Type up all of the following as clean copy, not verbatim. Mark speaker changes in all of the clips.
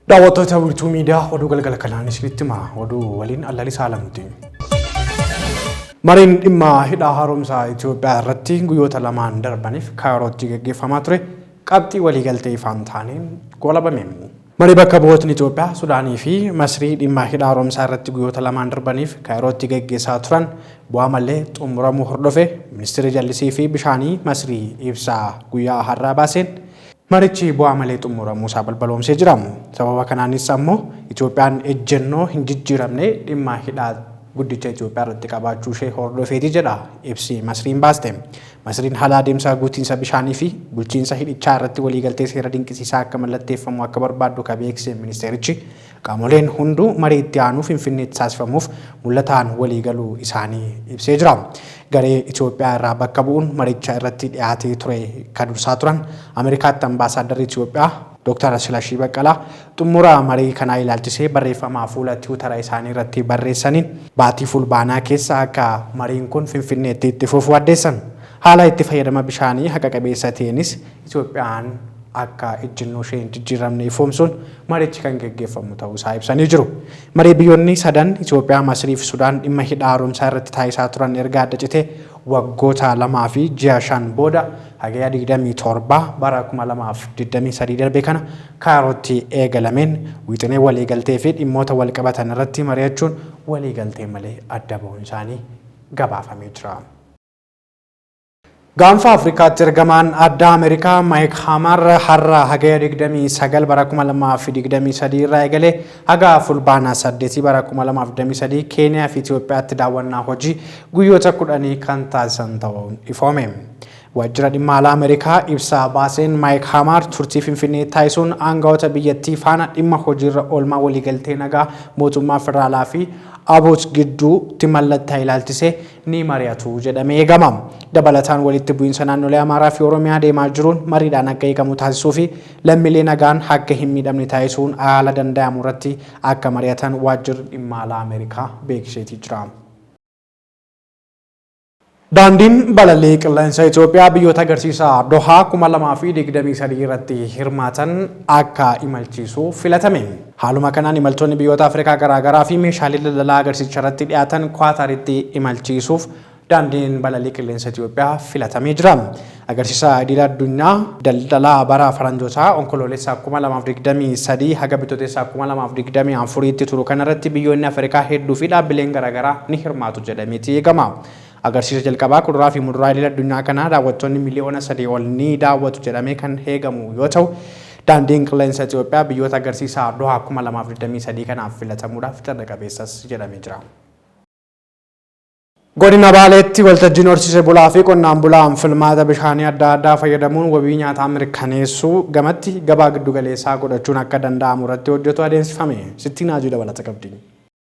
Speaker 1: Daawwattoota Wiirtuu Miidiyaa, oduu galgala kanaan isinitti hima. Oduu waliin Allalisaa Alamuuti. Mariin dhimma hidha haaromsaa Itoophiyaa irratti guyyoota lamaan darbaniif Kaayirootti gaggeeffamaa ture qabxii waliigaltee ifaan taaneen goolabame. Marii bakka bu'ootni Itoophiyaa, Sudaanii fi Masrii dhimma hidha haaromsaa irratti guyyoota lamaan darbaniif Kaayirootti gaggeessaa turan bu'aa malee xumuramuu hordofe Ministeerri Jallisii fi Bishaanii Masrii ibsa guyyaa har'aa baaseen marichi bu'aa malee xumuramuusaa balbaloomsee jira. Sababa kanaanis ammoo Itoophiyaan ejjennoo hin jijjiiramne dhimma hidha guddicha Itoophiyaa irratti qabaachuu ishee hordofeeti jedha ibsi Masriin baaste. Masriin haala adeemsa guutiinsa bishaanii fi bulchiinsa hidhichaa irratti waliigaltee seera dinqisiisaa akka mallatteeffamu akka barbaaddu ka beeksise ministeerichi, qaamoleen hunduu marii itti aanu Finfinneetti taasifamuuf mul'ataan waliigaluu isaanii ibsee jira. Garee Itoophiyaa irraa bakka bu'uun maricha irratti dhiyaatee ture ka dursaa turan Ameerikaatti Ambaasaaddarri Itoophiyaa Dr. Silashii Baqqalaa xumura marii kanaa ilaalchisee barreeffamaa fuula Tiwutara isaanii irratti barreessaniin baatii Fulbaanaa keessa akka mariin kun Finfinneetti itti fufu addeessan. Haala itti fayyadama bishaanii haqa qabeessa ta'eenis Itoophiyaan akka ejjennoo ishee hin jijjiiramne ifoomsuun marichi kan geggeeffamu ta'uu isaa ibsanii jiru. Marii biyyoonni sadan Itoophiyaa, Masrii fi Sudaan dhimma hidha haaromsaa irratti taasisaa turan erga adda citee waggoota 2 fi ji'a 5 booda Hagayya 27 bara 2023 darbe kana Kaayirootti eegalameen wixinee waliigaltee fi dhimmoota walqabatan irratti mari'achuun waliigaltee malee adda bahuun isaanii gabaafamee jira. Gaanfa Afrikaatti ergamaan addaa Ameerikaa Maayik Haamar har'a Hagaya 29 bara 2023 irraa eegalee haga Fulbaana 8 bara 2023 Keeniyaa fi Itoophiyaatti daawwannaa hojii guyyoota kudhanii kan taasisan ta'uun ifoome. Waajjira Dhimma Alaa Ameerikaa ibsa baaseen Maayik Haamaar turtii Finfinnee taasisuun aanga'oota biyyattii faana dhimma hojiirra oolmaa waliigaltee nagaa mootummaa federaalaa fi ABUT gidduutti mallattaa'e ilaalchisee ni mari'atu jedhamee eegama. Dabalataan walitti bu'iinsa naannolee Amaaraa fi Oromiyaa deemaa jiruun mariidhaan akka hiikamu taasisuu fi lammiilee nagaan akka hin miidhamne taasisuun haala danda'amu irratti akka mari'atan Waajjirri Dhimma Alaa Ameerikaa beeksiseetii jira. Daandiin balalii qilleensa Itoophiyaa biyyoota agarsiisa Dohaa 2023 irratti hirmaatan akka imalchiisu filatame. Haaluma kanaan imaltoonni biyyoota Afrikaa garaagaraa fi meeshaalee daldalaa agarsiisicha irratti dhiyaatan Kuwaataaritti imalchiisuuf daandiin balalii qilleensa Itoophiyaa filatamee jira. Agarsiisa idil addunyaa daldalaa bara Faranjootaa Onkoloolessa 2023 haga Bitootessa 2024tti turu kanarratti biyyoonni Afrikaa hedduu fi dhaabbileen garaagaraa ni hirmaatu jedhameeti eegama. Agarsiisa jalqabaa kuduraa fi muduraa idil addunyaa kana daawwattoonni miliyoona 3 ol ni daawwatu jedhamee kan eegamu yoo ta'u, Daandiin Qilleensa Itoophiyaa biyyoota agarsiisa Doha 2023 kanaaf filatamuudhaaf carra qabeessas jedhamee jira. Godina Baaleetti waltajjiin horsiise bulaa fi qonnaan bulaan filmaata bishaanii adda addaa fayyadamuun wabii nyaataa mirkaneessuu gamatti gabaa giddugaleessaa godhachuun akka danda'amu irratti hojjetu adeemsifame. Sittiin Haajii dabalata qabdi.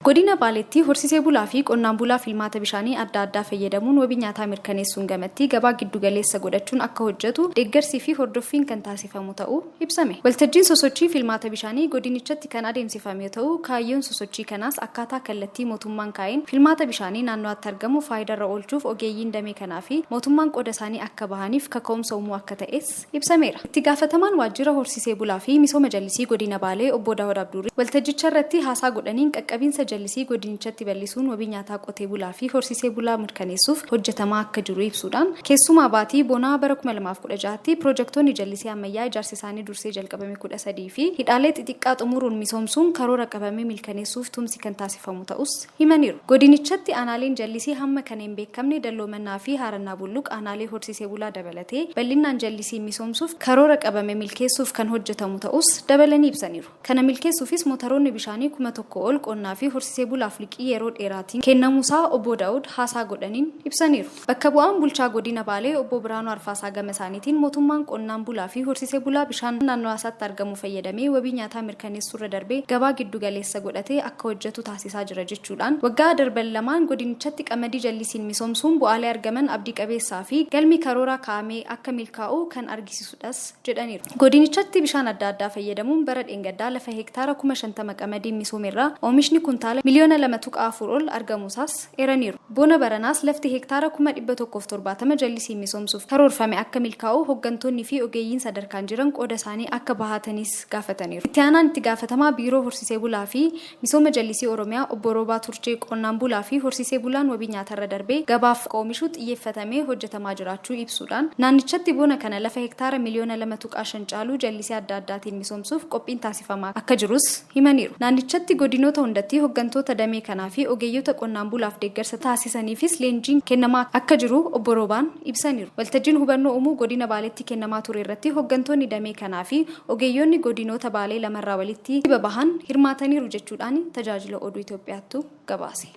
Speaker 2: Godina Baaleetti horsiisee bulaa fi qonnaan bulaa filmaata bishaanii adda addaa fayyadamuun wabii nyaataa mirkaneessuun gamatti gabaa giddu galeessa godhachuun akka hojjetu deeggarsii fi hordoffiin kan taasifamu ta'uu ibsame. Waltajjiin sosochii filmaata bishaanii godinichatti kan adeemsifame yoo ta'u, kaayyoon sosochii kanaas akkaataa kallattii mootummaan kaa'een filmaata bishaanii naannoatti argamu faayidarra oolchuuf ogeeyyiin damee kanaa fi mootummaan qooda isaanii akka bahaniif kaka'umsa uumuu akka ta'es ibsameera. Itti gaafatamaan Waajjira Horsiisee Bulaa fi Misooma Jallisii Godina Baalee Obbo Daawud Abduurrii waltajjicharratti haasaa godhaniin qaqqabiinsa jallisii godinichatti bal'isuun wabii nyaataa qotee bulaa fi horsiisee bulaa mirkaneessuuf hojjetamaa akka jiru ibsuudhaan keessumaa baatii bonaa bara 2016tti pirojektoonni jallisii ammayyaa ijaarsi isaanii dursee jalqabame 13 fi hidhaalee xixiqqaa xumuruun misoomsuun karoora qabame milkaneessuuf tumsi kan taasifamu ta'us himaniiru. Godinichatti aanaaleen jallisii hamma kana hin beekamne Dalloo Mannaa fi Haarannaa Bulluq aanaalee horsiisee bulaa dabalatee bal'innaan jallisiin misoomsuuf karoora qabame milkeessuuf kan hojjetamu ta'uus dabalanii ibsaniiru. Kana milkeessuufis motaroonni bishaanii 1000 ol qonnaa fi horsiisee bulaaf liqii yeroo dheeraatiin kennamuusaa Obbo Daawud haasaa godhaniin ibsaniiru. Bakka bu'aan bulchaa godina Baalee obbo Birhaanuu Arfaasaa gama isaaniitiin mootummaan qonnaan bulaa fi horsiisee bulaa bishaan naannawaasaatti argamu fayyadamee wabii nyaataa mirkaneessuurra darbee gabaa giddu galeessa godhatee akka hojjetu taasisaa jira jechuudhaan waggaa darban lamaan godinichatti qamadii jallisiin misoomsuun bu'aalee argaman abdii qabeessaa fi galmi karooraa kaa'ame akka milkaa'u kan argisisudhas jedhaniiru. Godinichatti bishaan adda addaa fayyadamuun bara dheengaddaa lafa hektaara 50,000 qamadiin misoomerraa oomishni kuntaala kuntaala miliyoona 2.4 ol argamuusaas eeraniiru. Bona baranaas lafti hektaara 170,000 jallisiin misoomsuuf karoorfame akka milkaa'u hoggantoonni fi ogeeyyiin sadarkaan jiran qooda isaanii akka bahatanis gaafataniiru. Itti aanaan itti gaafatamaa Biiroo Horsiisee Bulaa fi Misooma Jallisii Oromiyaa Obbo Roobaa Turchee qonnaan bulaa fi horsiisee bulaan wabii nyaatarra darbee gabaaf akka oomishu xiyyeeffatamee hojjetamaa jiraachuu ibsuudhaan, naannichatti bona kana lafa hektaara miliyoona 2.5 caalu jallisii adda addaatiin misoomsuuf qophiin taasifamaa akka jirus himaniiru. Naannichatti godinoota hundatti hoggantoota damee kanaa fi ogeeyyota qonnaan bulaaf deeggarsa taasisaniifis leenjiin kennamaa akka jiru Obbo Roobaan ibsaniiru. Waltajjiin hubannoo uumuu Godina Baaleetti kennamaa ture irratti hoggantoonni damee kanaa fi ogeeyyoonni godinoota Baalee lamarraa walitti babahan hirmaataniiru jechuudhaan Tajaajila Oduu Itoophiyaattu gabaase.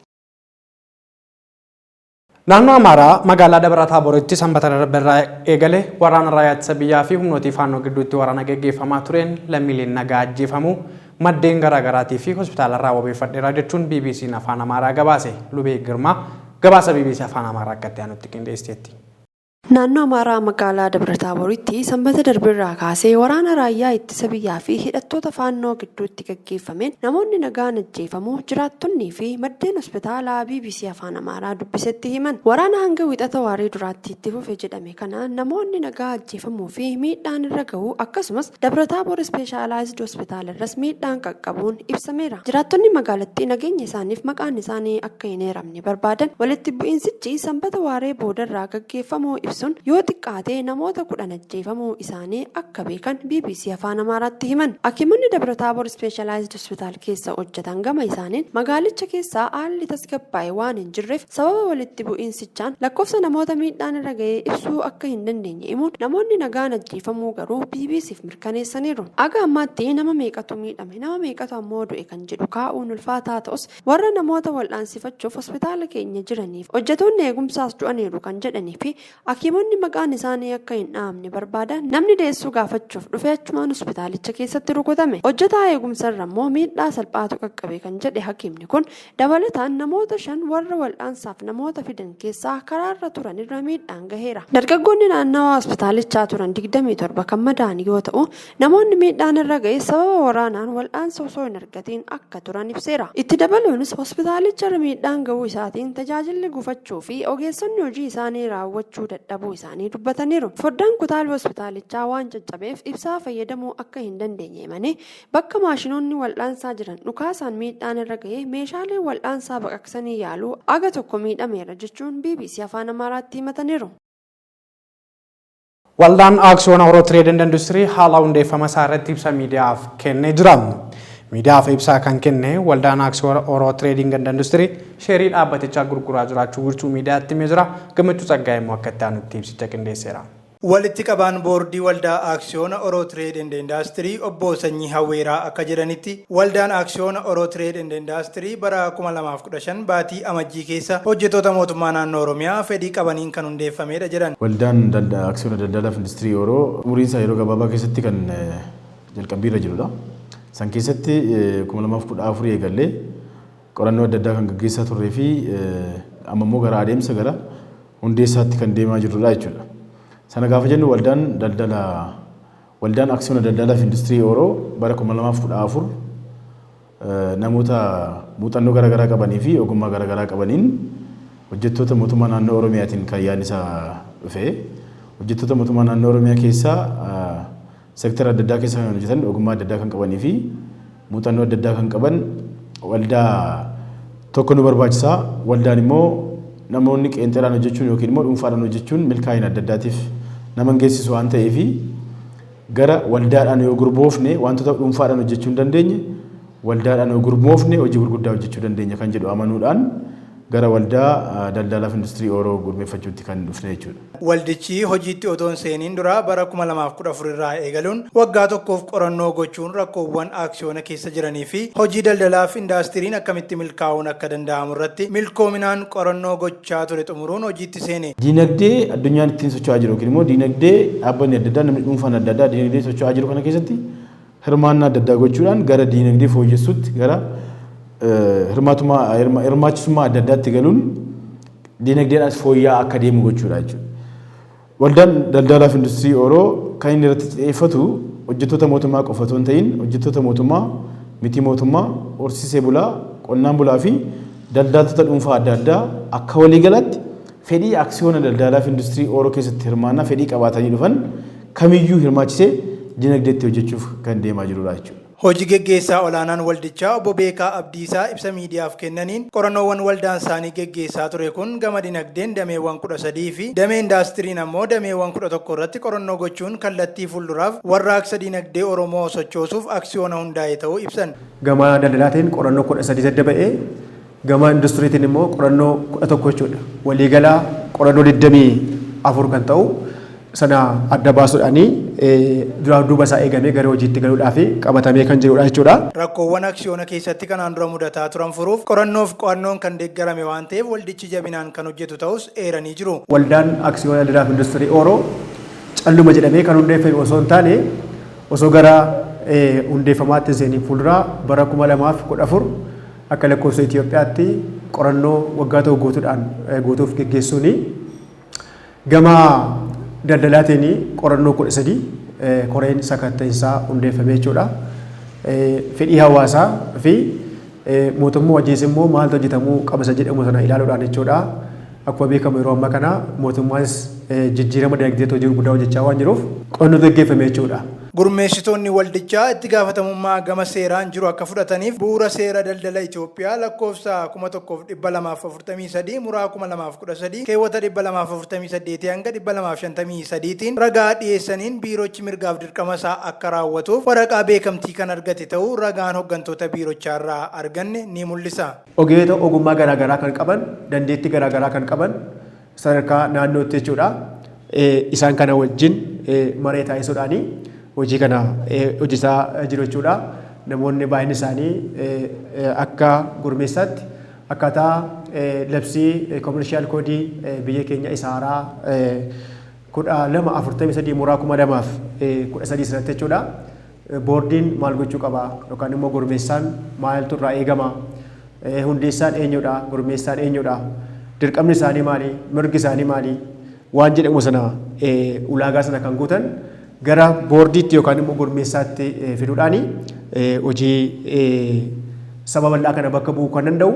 Speaker 1: Naannoo Amaaraa magaalaa Dabra Taaboritti Sanbata darbe irraa eegalee waraana raayyaa ittisa biyyaa fi humnootii Faannoo gidduutti waraana geggeeffamaa tureen lammiileen nagaa ajjeefamuu maddeen garaa garaatii fi hospitaala irraa wabeeffadheera jechuun BBCn Afaan Amaaraa gabaase. Lubee Girmaa gabaasa bbc Afaan Amaaraa akka itti aanutti qindeessiteetti.
Speaker 3: Naannoo Amaaraa magaalaa Dabra Taaboritti Sanbata darberraa kaasee waraana raayyaa ittisa biyyaa fi hidhattoota Faannoo gidduutti gaggeeffameen namoonni nagaan ajjeefamuu jiraattonnii fi maddeen hospitaalaa bbc Afaan Amaaraa dubbisetti himan. Waraana hanga Wixata waaree duraatti itti fufe jedhame kanaan namoonni nagaa ajjeefamuu fi miidhaan irra gahuu akkasumas Dabra Taabor Ispeeshaalaayizd Hospitaalarras miidhaan qaqqabuun ibsameera. Jiraattonni magaalattii nageenya isaaniif maqaan isaanii akka hin eeramne barbaadan walitti bu'iinsichi Sanbata waaree boodarraa gaggeeffamuu ibsun yoo xiqqaate namoota 10 ajjeefamuu isaanii akka beekan bbc Afaan Amaaraatti himan. Hakiimonni Dabra Taabor Ispeeshalaayizd Hospitaal keessa hojjetan gama isaaniin magaalicha keessa haalli tasgabbaa'e waan hin jirreef sababa walitti bu'iinsichaan lakkoofsa namoota miidhaan irra ga'ee ibsuu akka hin dandeenye himuun namoonni nagaan ajjeefamuu garuu BBCf mirkaneessaniiru. Haga ammaatti nama meeqatu miidhame, nama meeqatu ammoo du'e kan jedhu kaa'uun ulfaataa ta'us Warra namoota wal'aansifachuuf hospitaala keenya jiraniif hojjetoonni eegumsaas du'aniiru kan jedhanii fi hakiimonni maqaan isaanii akka hin dhahamne barbaadan namni deessuu gaafachuuf dhufe achumaan hospitaalicha keessatti rukutame. Hojjetaa eegumsarra immoo miidhaa salphaatu qaqqabe kan jedhe hakiimni kun dabalataan namoota 5 warra wal'aansaaf namoota fidan keessaa karaarra turanirra miidhaan gaheera. Dargaggoonni naannawaa hospitaalichaa turan 27 kan madaa'an yoo ta'u, Namoonni miidhaan irra ga'e sababa waraanaan wal'aansa osoo hin argatiin akka turan ibseera. Itti dabaluunis hospitaalicharra miidhaan ga'uu isaatiin tajaajilli gufachuu fi ogeessonni hojii isaanii raawwachuu dadhabuu isaanii dubbataniiru. Foddaan kutaalee hospitaalichaa waan caccabeef ibsaa fayyadamuu akka hin dandeenye himanii, bakka maashinoonni wal'aansaa jiran dhukaasaan miidhaan irra ga'ee meeshaaleen wal'aansaa baqaqsanii yaaluu aga tokko miidhameera jechuun bbc Afaan Amaaraatti himataniiru.
Speaker 1: Waldaan Aaksiyoona Oro Trade and Industry haala hundeeffama isaa irratti ibsa miidiyaaf kennee jira. Miidiyaaf ibsa kan kenne Waldaan Aaksiyoona Oro Trading and Industry sheerii dhaabbatichaa gurguraa jiraachuu wiirtuu miidiyaatti himee jira. Gammachuu Tsaggaayee immoo akka itti aanutti ibsicha qindeesseera.
Speaker 4: Walitti qabaan Boordii Waldaa Aaksiyoona Oro Trade and Industry Obbo Sanyii Hawweeraa akka jedhanitti, Waldaan Aaksiyoona Oro Trade and Industry bara 2015 baatii Amajjii keessa hojjettoota mootummaa naannoo Oromiyaa fedhii qabaniin kan hundeeffameedha jedhan.
Speaker 5: Waldaan Aksiyoona Daldalaaf Industirii Oroo umuriin isaa yeroo gabaabaa keessatti kan jalqabbii irra jirudha. San keessatti 2014 eegallee qorannoo adda addaa kan gaggeessaa turree fi amma immoo gara adeemsa gara hundeessaatti kan deemaa jirrudha jechuudha. Sana gaafa jennu waldaan daldala Waldaan Aksiyoona Daldalaa fi Industirii Ooroo bara 2014 namoota muuxannoo gara garaa qabanii fi ogummaa gara garaa qabaniin hojjettoota mootummaa naannoo Oromiyaatiin kan yaadni isaa dhufe. Hojjettoota mootummaa naannoo Oromiyaa keessaa sektara adda addaa keessa kan hojjetan ogummaa adda addaa kan qabanii fi muuxannoo adda addaa kan qaban waldaa tokko nu barbaachisa. Waldaan immoo namoonni qeenxeedhaan hojjechuun yookiin immoo dhuunfaadhaan hojjechuun milkaa'ina adda addaatiif nama hin geessisu waan ta'eef gara waldaadhaan yoo gurmoofne wantoota dhuunfaadhaan hojjechuu hin dandeenye waldaadhaan yoo gurmoofne hojii gurguddaa hojjechuu dandeenya kan jedhu amanuudhaan gara waldaa daldalaaf industirii Ooroo gurmeeffachuutti kan dhufne jechuudha.
Speaker 4: Waldichi hojiitti otoo hin seeniin dura bara 2014 irraa eegaluun waggaa tokkoof qorannoo gochuun rakkoowwan aaksiyoona keessa jiranii fi hojii daldalaaf indaastiriin akkamitti milkaa'uun akka danda'amu irratti milkoominaan qorannoo gochaa ture xumuruun hojiitti seene.
Speaker 5: Diinagdee addunyaan ittiin socho'aa jiru yookiin immoo diinagdee dhaabbanni adda addaa namni dhuunfaan adda addaa diinagdee socho'aa jiru kana keessatti hirmaannaa adda addaa gochuudhaan gara diinagdee fooyyessuutti gara hirmaatummaa hirmaachisummaa adda addaatti galuun diinagdeedhaas fooyya'aa akka deemu gochuudha jechuudha. Waldaan Daldalaa fi Industirii Ooroo kan inni irratti xiyyeeffatu hojjettoota mootummaa qofa otoo hin ta'in hojjettoota mootummaa, miti mootummaa, horsiisee bulaa, qonnaan bulaa fi daldaltoota dhuunfaa adda addaa akka waliigalaatti fedhii aksiyoona daldalaa fi industirii Ooroo keessatti hirmaannaa fedhii qabaatanii dhufan kamiyyuu hirmaachisee dinagdeetti hojjechuuf kan deemaa jirudha jechuudha.
Speaker 4: Hojii geggeessaa olaanaan waldichaa Obbo Beekaa Abdiisaa ibsa miidiyaaf kennaniin, qorannoowwan waldaan isaanii geggeessaa ture kun gama dinagdeen dameewwan 13 fi damee indaastiriin ammoo dameewwan 11 irratti qorannoo gochuun kallattii fuulduraaf warraaqsa dinagdee Oromoo sochoosuuf aksiyoona hundaa'e ta'uu ibsan.
Speaker 6: Gama daldalaatiin qorannoo 13 adda ba'ee, gama industiriitiin immoo qorannoo 11 jechuudha. Waliigalaa qorannoo 24 kan ta'u sana adda baasuudhaanii duraa duuba isaa eegamee gara hojiitti galuudhaaf qabatamee kan jirudha jechuudha.
Speaker 4: Rakkoowwan aksiyoona keessatti kanaan dura mudataa turan furuuf qorannoof qo'annoon kan deeggarame waan ta'eef waldichi jabinaan kan hojjetu ta'us eeranii jiru.
Speaker 6: Waldaan Aksiyoona Daldalaa fi Industirii Ooroo calluma jedhamee kan hundeeffame osoo hin taane, osoo gara hundeeffamaatti hin seeniin fuulduraa bara 2014 akka lakkoofsa Itoophiyaatti qorannoo waggaa tokko guutuudhaan guutuuf geggeessuuni gama daldalaatiin qorannoo 13 koreen sakatta'insaa hundeeffame jechuudha. Fedhii hawaasaa fi mootummaa wajjinis immoo maaltu hojjetamuu qaba isa jedhamu sana ilaaluudhaan jechuudha. Akkuma beekamu yeroo ammaa kana mootummaanis jijjiirama dinagdee hojii gurguddaa hojjechaa waan jiruuf qorannoo geggeeffame jechuudha.
Speaker 4: Gurmeessitoonni waldichaa itti gaafatamummaa gama seeraan jiru akka fudhataniif bu'uura seera daldala Itoophiyaa lakkoofsa 1243 muraa 2013 keewwata 248 hanga 253tiin ragaa dhiyeessaniin biirochi mirgaaf dirqama isaa akka raawwatuuf waraqaa beekamtii kan argate ta'uu ragaan hoggantoota biirochaarraa arganne ni mul'isa.
Speaker 6: Ogeeyyota ogummaa garaagaraa kan qaban, dandeettii garaagaraa kan qaban sadarkaa naannootti jechuudha. Isaan kana wajjin maree taasisuudhaan hojii kana hojjetaa jiru jechuudha. Namoonni baay'een isaanii akka gurmeessaatti akkaataa labsii commercial code biyya keenya isa haaraa 1243 muraa 2013 sanatti jechuudha. Boordiin maal gochuu qaba yookaan immoo gurmeessaan maaltu irraa eegama, hundeessaan eenyudha, gurmeessaan eenyudha, dirqamni isaanii maali, mirgi isaanii maali waan jedhamu sana ulaagaa sana kan guutan gara boordiitti yookaan immoo gurmeessaatti fiduudhaan hojii saba bal'aa kana bakka bu'uu kan danda'u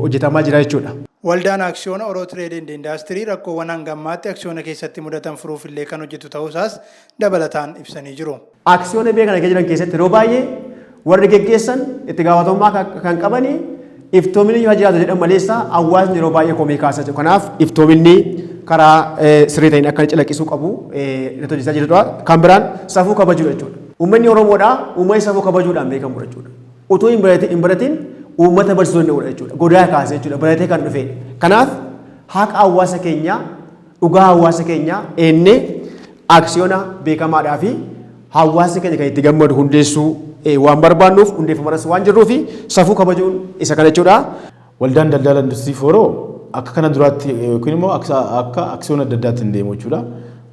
Speaker 6: hojjetamaa jira jechuudha.
Speaker 4: Waldaan Aksiyoona Oro Trade and Industry rakkoowwan hanga ammaatti aksiyoona keessatti mudatan furuuf illee kan hojjetu ta'uusaas dabalataan ibsanii jiru.
Speaker 6: Aksiyoona biyya kana keessa jiran keessatti yeroo baay'ee warri geggeessan itti gaafatamummaa kan qabanii iftoominni yoo jiraatu jedhan maleessa hawaasni yeroo baay'ee komii kaasaa jiru. Kanaaf iftoominni karaa sirrii ta'een akka calaqqisuu qabu irratti hojjechaa jirudha. Kan biraan safuu kabajuudha jechuudha. Uummanni Oromoodhaa uummanni safuu kabajuudhaan beekamudha jechuudha. Utuu hin baratin uummata barsiisuu danda'udha jechuudha. Godaa kaasee jechuudha. Baratee kan dhufedha. Kanaaf haqa hawaasa keenyaa, dhugaa hawaasa keenyaa eennee aksiyoona beekamaadhaa fi hawaasni keenya kan itti gammadu hundeessuu waan barbaannuuf hundeeffamaras waan jirruu fi safuu kabajuun isa kana jechuudha.
Speaker 5: Waldaan Daldala Industirii Fooroo akka kana duraatti yookiin immoo akka aksiyoona adda addaatti hin deemu jechuudha.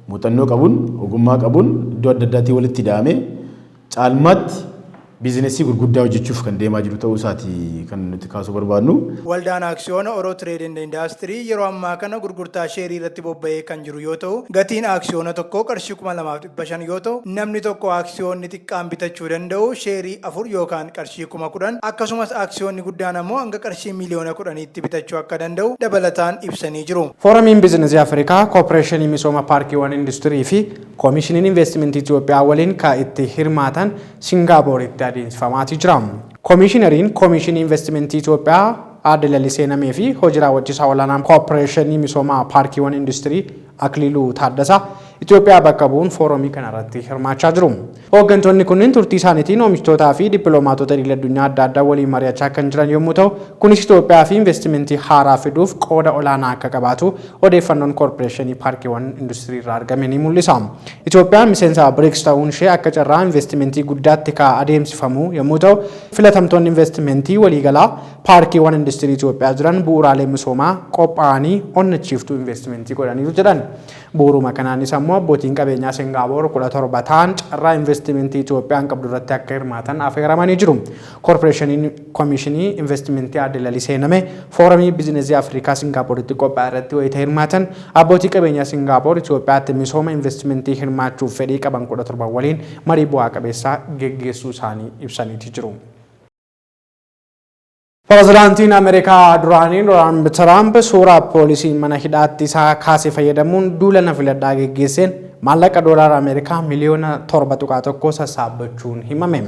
Speaker 5: Muuxannoo qabuun, ogummaa qabuun iddoo adda addaatii walitti hidhamee caalmaatti biizinesii gurguddaa hojjechuuf kan deemaa jiru ta'uu isaati kan nuti kaasuu barbaadnu.
Speaker 4: Waldaan Aksiyoona Oro Trade and Industry yeroo ammaa kana gurgurtaa sheerii irratti bobba'ee kan jiru yoo ta'u, gatiin aksiyoona tokkoo qarshii 2500 yoo ta'u, namni tokko aksiyoonni xiqqaan bitachuu danda'u sheerii 4 yookaan qarshii 10,000, akkasumas aksiyoonni guddaan ammoo hanga qarshii 10,000,000tti bitachuu akka danda'u dabalataan ibsanii jiru.
Speaker 1: Fooramiin Biizinasii Afrikaa Koorporeeshinii Misooma Paarkiiwwan Industirii fi Koomishiniin Investimentii Itoophiyaa waliin ka itti hirmaatan Singaapooritti adeemsifamaati jira. Koomishinariin Koomishinii Investimentii Itoophiyaa Aadde Lalisee Namee fi Hoji Raawwachiisaa Olaanaan Koorporeeshinii Misooma Paarkiiwwan Industirii Akiliiluu Taaddasaa Itoophiyaa bakka bu'uun foorumii kanarratti hirmaachaa jiru. Hooggantoonni kunneen turtii isaaniitiin oomishtootaa fi dippiloomaatota idil addunyaa adda addaa waliin mari'achaa kan jiran yommuu ta'u, kunis Itoophiyaa fi investimentii haaraa fiduuf qooda olaanaa akka qabaatu odeeffannoon Koorporeeshinii Paarkiiwwan Industirii irraa argame ni mul'isa. Itoophiyaan miseensa BRICS ta'uun ishee akka carraa investimentii guddaatti ka adeemsifamu yommuu ta'u, filatamtoonni investimentii waliigalaa paarkiiwwan industirii Itoophiyaa jiran bu'uuraalee misoomaa qophaa'anii onnachiiftuu investimentii godhaniiru jedhan. Bu'uuruma kanaanis ammoo abbootiin qabeenyaa Singaapoor 17 ta'an carraa investimentii Itoophiyaan qabdu irratti akka hirmaatan afeeramanii jiru. Koorporeeshiniin Komishinii Investimentii Aadde Lalisee Name Fooramii Biizinasii Afrikaa Singaapooritti qophaa'e irratti wayita hirmaatan abbootii qabeenyaa Singaapoor Itoophiyaatti misooma investimentii hirmaachuuf fedhii qaban 17 waliin marii bu'aa qabeessaa geggeessuu isaanii ibsaniiti jiru. Pirezidaantiin Ameerikaa duraanii Doonaald Tiraamp suuraa poolisiin mana hidhaatti isaa kaase fayyadamuun duula na filadhaa geggeesseen maallaqa doolaara Ameerikaa miliyoona 7.1 sassaabbachuun himame.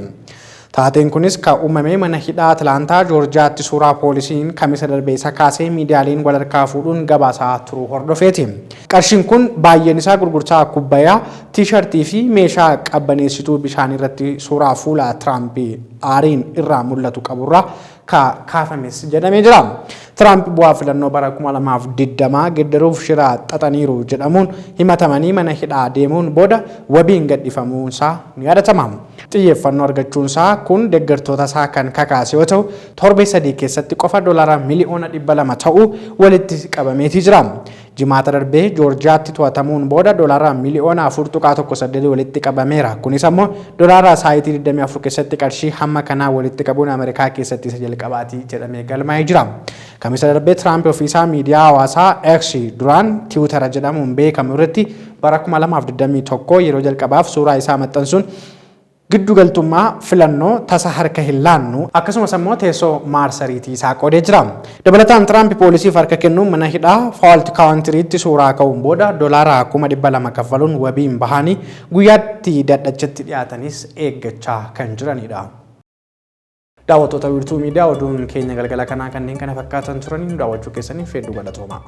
Speaker 1: Taateen kunis kan uumame mana hidhaa Atilaantaa Joorjiyaatti suuraa poolisiin Kamisa darbe isa kaasee miidiyaaleen wal harkaa fuudhuun gabaasaa turuu hordofeeti. Qarshiin kun baay'een isaa gurgurtaa kubbayaa, tiishartii fi meeshaa qabbaneessituu bishaan irratti suuraa fuula Tiraamp aariin irraa mul'atu qaburraa kaafames jedhamee jira. Tiraamp bu'aa filannoo bara 2020 geeddaruuf shira xaxaniiru jedhamuun himatamanii mana hidhaa deemuun booda wabiin gadhiifamuunsaa ni yaadatama. Xiyyeeffannoo argachuunsaa kun deeggartoota isaa kan kakaase yoo ta'u, torbee 3 keessatti qofa doolaara miliyoona 200 ta'u walitti qabameetii jira. Jimaata darbee Joorjiyaatti to'atamuun booda doolaara miliyoona 4.18 walitti qabameera. Kunis ammoo doolaara saayitii 24 keessatti qarshii hamma kanaa walitti qabuun Ameerikaa keessatti isa jalqabaati jedhamee galmaa'ee jira. Kamisa darbee Tiraamp ofiisaa miidiyaa hawaasaa X duraan Tiwutara jedhamuun beekamu irratti bara 2021 yeroo jalqabaaf suuraa isaa maxxansuun giddu galtummaa filannoo tasa harka hin laannu akkasumas ammoo teessoo maarsariitii isaa qoodee jira. Dabalataan Tiraamp poolisiif harka kennuun mana hidhaa Faawalt Kaawantiriitti suuraa ka'uun booda doolaara 200,000 kaffaluun wabiin bahanii guyyaatti dadhachatti dhiyaatanis eeggachaa kan jiranidha. Daawwattoota Wiirtuu Miidiyaa, oduun keenya galgala kanaa kanneen kana fakkaatan turanii, daawwachuu keessaniif hedduu galatoomaa.